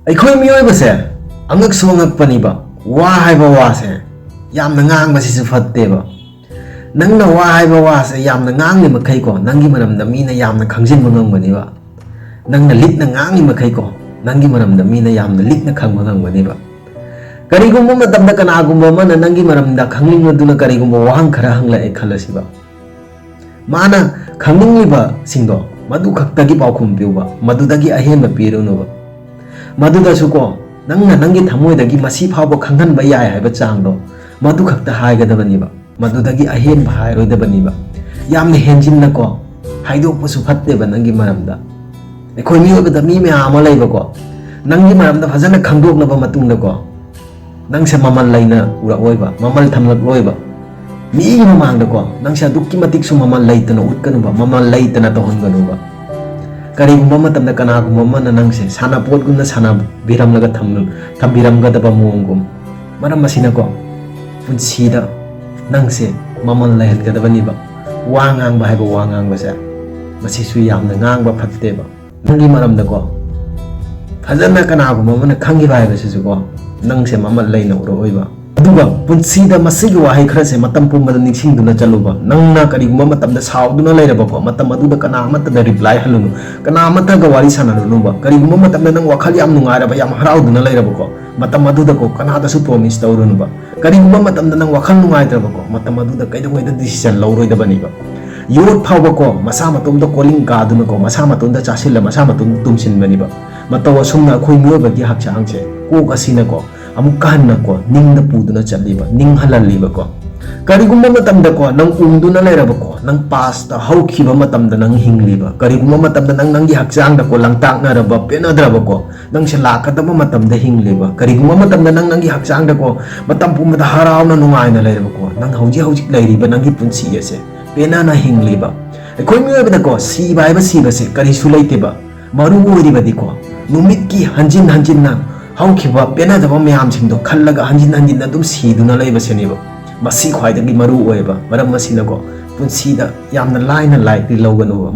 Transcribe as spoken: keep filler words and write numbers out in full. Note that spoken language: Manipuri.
ꯑꯩꯈꯣꯏ ꯃꯤꯑꯣꯏꯕꯁꯦ ꯑꯉꯛꯁꯨ ꯑꯉꯛꯄꯅꯤꯕ꯫ ꯋꯥ ꯍꯥꯏꯕ ꯋꯥꯁꯦ ꯌꯥꯝꯅ ꯉꯥꯡꯕꯁꯤꯁꯨ ꯐꯠꯇꯦꯕ꯫ ꯅꯪꯅ ꯋꯥ ꯍꯥꯏꯕ ꯋꯥꯁꯦ ꯌꯥꯝꯅ ꯉꯥꯡꯂꯤ ꯃꯈꯩꯀꯣ, ꯅꯪꯒꯤ ꯃꯔꯝꯗ ꯃꯤꯅ ꯌꯥꯝꯅ ꯈꯪꯖꯤꯟꯕ ꯉꯝꯒꯅꯤꯕ꯫ ꯅꯪꯅ ꯂꯤꯛꯅ ꯉꯥꯡꯂꯤ ꯃꯈꯩꯀꯣ, ꯅꯪꯒꯤ ꯃꯔꯝꯗ ꯃꯤꯅ ꯌꯥꯝꯅ ꯂꯤꯛꯅ ꯈꯪꯕ ꯉꯝꯒꯅꯤꯕ꯫ ꯀꯔꯤꯒꯨꯝꯕ ꯃꯇꯝꯗ ꯀꯅꯥꯒꯨꯝꯕ ꯑꯃꯅ ꯅꯪꯒꯤ ꯃꯔꯝꯗ ꯈꯪꯅꯤꯡꯂꯗꯨꯅ ꯀꯔꯤꯒꯨꯝꯕ ꯋꯥꯍꯪ ꯈꯔ ꯍꯪꯂꯛꯑꯦ ꯈꯜꯂꯁꯤꯕ꯫ ꯃꯥꯅ ꯈꯪꯅꯤꯡꯂꯤꯕꯁꯤꯡꯗꯣ ꯃꯗꯨ ꯈꯛꯇꯒꯤ ꯄꯥꯎꯈꯨꯝ ꯄꯤꯌꯨꯕ, ꯃꯗꯨꯗꯒꯤ ꯑꯍꯦꯟꯕ ꯄꯤꯔꯨꯅꯨꯕ꯫ ꯃꯗꯨꯗꯁꯨꯀꯣ, ꯅꯪꯅ ꯅꯪꯒꯤ ꯊꯃꯣꯏꯗꯒꯤ ꯃꯁꯤ ꯐꯥꯎꯕ ꯈꯪꯍꯟꯕ ꯌꯥꯏ ꯍꯥꯏꯕ ꯆꯥꯡꯗꯣ, ꯃꯗꯨ ꯈꯛꯇ ꯍꯥꯏꯒꯗꯕꯅꯤꯕ꯫ ꯃꯗꯨꯗꯒꯤ ꯑꯍꯦꯟꯕ ꯍꯥꯏꯔꯣꯏꯗꯕꯅꯤꯕ꯫ ꯌꯥꯝꯅ ꯍꯦꯟꯖꯤꯟꯅꯀꯣ ꯍꯥꯏꯗꯣꯛꯄꯁꯨ ꯐꯠꯇꯦꯕ ꯅꯪꯒꯤ ꯃꯔꯝꯗ꯫ ꯑꯩꯈꯣꯏ ꯃꯤꯑꯣꯏꯕꯗ ꯃꯤ ꯃꯌꯥꯝ ꯑꯃ ꯂꯩꯕꯀꯣ, ꯅꯪꯒꯤ ꯃꯔꯝꯗ ꯐꯖꯅ ꯈꯪꯗꯣꯛꯂꯕ ꯃꯇꯨꯡꯗꯀꯣ, ꯅꯪꯁꯦ ꯃꯃꯜ ꯂꯩꯅ ꯎꯔꯛꯑꯣꯏꯕ, ꯃꯃꯜ ꯊꯝꯂꯛꯂꯣꯏꯕ꯫ ꯃꯤꯒꯤ ꯃꯃꯥꯡꯗꯀꯣ, ꯅꯪꯁꯦ ꯑꯗꯨꯛꯀꯤ ꯃꯇꯤꯛꯁꯨ ꯃꯃꯜ ꯂꯩꯇꯅ ꯎꯠꯀꯅꯨꯕ, ꯃꯃꯜ ꯂꯩꯇꯅ ꯇꯧꯍꯟꯒꯅꯨꯕ꯫ ꯀꯔꯤꯒꯨꯝꯕ ꯃꯇꯝꯗ ꯀꯅꯥꯒꯨꯝꯕ ꯑꯃꯅ ꯅꯪꯁꯦ ꯁꯥꯟꯅꯄꯣꯠꯒꯨꯝꯅ ꯁꯥꯟꯅꯕꯤꯔꯝꯂꯒ ꯊꯝ-, ꯊꯝꯕꯤꯔꯝꯒꯗꯕ ꯃꯑꯣꯡꯒꯨꯝ꯫ ꯃꯔꯝ ꯑꯁꯤꯅꯀꯣ, ꯄꯨꯟꯁꯤꯗ ꯅꯪꯁꯦ ꯃꯃꯜ ꯂꯩꯍꯟꯒꯗꯕꯅꯤꯕ꯫ ꯋꯥ ꯉꯥꯡꯕ ꯍꯥꯏꯕ ꯋꯥ ꯉꯥꯡꯕꯁꯦ, ꯃꯁꯤꯁꯨ ꯌꯥꯝꯅ ꯉꯥꯡꯕ ꯐꯠꯇꯦꯕ꯫ ꯅꯪꯒꯤ ꯃꯔꯝꯗꯀꯣ ꯐꯖꯅ ꯀꯅꯥꯒꯨꯝꯕ ꯑꯃꯅ ꯈꯪꯈꯤꯕ ꯍꯥꯏꯕꯁꯤꯁꯨꯀꯣ, ꯅꯪꯁꯦ ꯃꯃꯜ ꯂꯩꯅ ꯎꯔꯛꯑꯣꯏꯕ꯫ ꯑꯗꯨꯒ ꯄꯨꯟꯁꯤꯗ ꯃꯁꯤꯒꯤ ꯋꯥꯍꯩ ꯈꯔꯁꯦ ꯃꯇꯝ ꯄꯨꯝꯕꯗ ꯅꯤꯡꯁꯤꯡꯗꯨꯅ ꯆꯠꯂꯨꯕ꯫ ꯅꯪꯅ ꯀꯔꯤꯒꯨꯝꯕ ꯃꯇꯝꯗ ꯁꯥꯎꯗꯨꯅ ꯂꯩꯔꯕꯀꯣ, ꯃꯇꯝ ꯑꯗꯨꯗ ꯀꯅꯥ ꯑꯃꯠꯇꯗ reply ꯍꯜꯂꯨꯅꯨ, ꯀꯅꯥ ꯑꯃꯠꯇꯒ ꯋꯥꯔꯤ ꯁꯥꯟꯅꯔꯨꯅꯨꯕ꯫ ꯀꯔꯤꯒꯨꯝꯕ ꯃꯇꯝꯗ ꯅꯪ ꯋꯥꯈꯜ ꯌꯥꯝ ꯅꯨꯡꯉꯥꯏꯔꯕ, ꯌꯥꯝ ꯍꯔꯥꯎꯗꯨꯅ ꯂꯩꯔꯕꯀꯣ, ꯃꯇꯝ ꯑꯗꯨꯗꯀꯣ ꯀꯅꯥꯗꯁꯨ promise ꯇꯧꯔꯨꯅꯨꯕ꯫ ꯀꯔꯤꯒꯨꯝꯕ ꯃꯇꯝꯗ ꯅꯪ ꯋꯥꯈꯜ ꯅꯨꯡꯉꯥꯏꯇ꯭ꯔꯕꯀꯣ, ꯃꯇꯝ ꯑꯗꯨꯗ ꯀꯩꯗꯧꯉꯩꯗ decision ꯂꯧꯔꯣꯏꯗꯕꯅꯤꯕ꯫ ꯌꯣꯠ ꯐꯥꯎꯕꯀꯣ ꯃꯁꯥ ꯃꯇꯣꯝꯗ ꯀꯣꯂꯤꯡ ꯀꯥꯗꯨꯅꯀꯣ, ꯃꯁꯥ ꯃꯇꯣꯝꯗ ꯆꯥꯁꯤꯜꯂ, ꯃꯁꯥ ꯃꯇꯣꯝꯗ ꯇꯨꯝꯁꯤꯟꯕꯅꯤꯕ꯫ ꯃꯇꯧ ꯑꯁꯨꯝꯅ ꯑꯩꯈꯣꯏ ꯃꯤꯑꯣꯏꯕꯒꯤ ꯍꯛꯆꯥꯡꯁꯦ, ꯀꯣꯛ ꯑꯁꯤꯅꯀꯣ ꯑꯃꯨꯛꯀ ꯍꯟꯅꯀꯣ ꯅꯤꯡꯗ ꯄꯨꯗꯨꯅ ꯆꯠꯂꯤꯕ, ꯅꯤꯡꯍꯜꯍꯜꯂꯤꯕꯀꯣ꯫ ꯀꯔꯤꯒꯨꯝꯕ ꯃꯇꯝꯗꯀꯣ ꯅꯪ ꯎꯪꯗꯨꯅ ꯂꯩꯔꯕꯀꯣ, ꯅꯪ past ꯍꯧꯈꯤꯕ ꯃꯇꯝꯗ ꯅꯪ ꯍꯤꯡꯂꯤꯕ, ꯀꯔꯤꯒꯨꯝꯕ ꯃꯇꯝꯗ ꯅꯪ ꯅꯪꯒꯤ ꯍꯛꯆꯥꯡꯗꯀꯣ ꯂꯥꯡꯇꯥꯛꯅꯔꯕ, ꯄꯦꯟꯅꯗ꯭ꯔꯕꯀꯣ, ꯅꯪꯁꯦ ꯂꯥꯛꯀꯗꯕ ꯃꯇꯝꯗ ꯍꯤꯡꯂꯤꯕ, ꯀꯔꯤꯒꯨꯝꯕ ꯃꯇꯝꯗ ꯅꯪ ꯅꯪꯒꯤ ꯍꯛꯆꯥꯡꯗꯀꯣ ꯃꯇꯝ ꯄꯨꯝꯕꯗ ꯍꯔꯥꯎꯅ ꯅꯨꯡꯉꯥꯏꯅ ꯂꯩꯔꯕꯀꯣ, ꯅꯪ ꯍꯧꯖꯤꯛ ꯍꯧꯖꯤꯛ ꯂꯩꯔꯤꯕ ꯅꯪꯒꯤ ꯄꯨꯟꯁꯤ ꯑꯁꯦ ꯄꯦꯟꯅꯅ ꯍꯤꯡꯂꯤꯕ꯫ ꯑꯩꯈꯣꯏ ꯃꯤꯑꯣꯏꯕꯗꯀꯣ ꯁꯤꯕ ꯍꯥꯏꯕ ꯁꯤꯕꯁꯦ ꯀꯔꯤꯁꯨ ꯂꯩꯇꯦꯕ꯫ ꯃꯔꯨ ꯑꯣꯏꯔꯤꯕꯗꯤꯀꯣ ꯅꯨꯃꯤꯠꯀꯤ ꯍꯟꯖꯤꯟ ꯍꯟꯖꯤꯟꯅ ꯍꯧꯈꯤꯕ ꯄꯦꯟꯅꯗꯕ ꯃꯌꯥꯝꯁꯤꯡꯗꯣ ꯈꯜꯂꯒ ꯍꯟꯖꯤꯟ ꯍꯟꯖꯤꯟꯅ ꯑꯗꯨꯝ ꯁꯤꯗꯨꯅ ꯂꯩꯕꯁꯤꯅꯦꯕ꯫ ꯃꯁꯤ ꯈ꯭ꯋꯥꯏꯗꯒꯤ ꯃꯔꯨ ꯑꯣꯏꯌꯦꯕ꯫ ꯃꯔꯝ ꯑꯁꯤꯅꯀꯣ ꯄꯨꯟꯁꯤꯗ ꯌꯥꯝꯅ ꯂꯥꯏꯅ ꯂꯥꯏꯛꯇꯤ ꯂꯧꯒꯅꯨꯕ꯫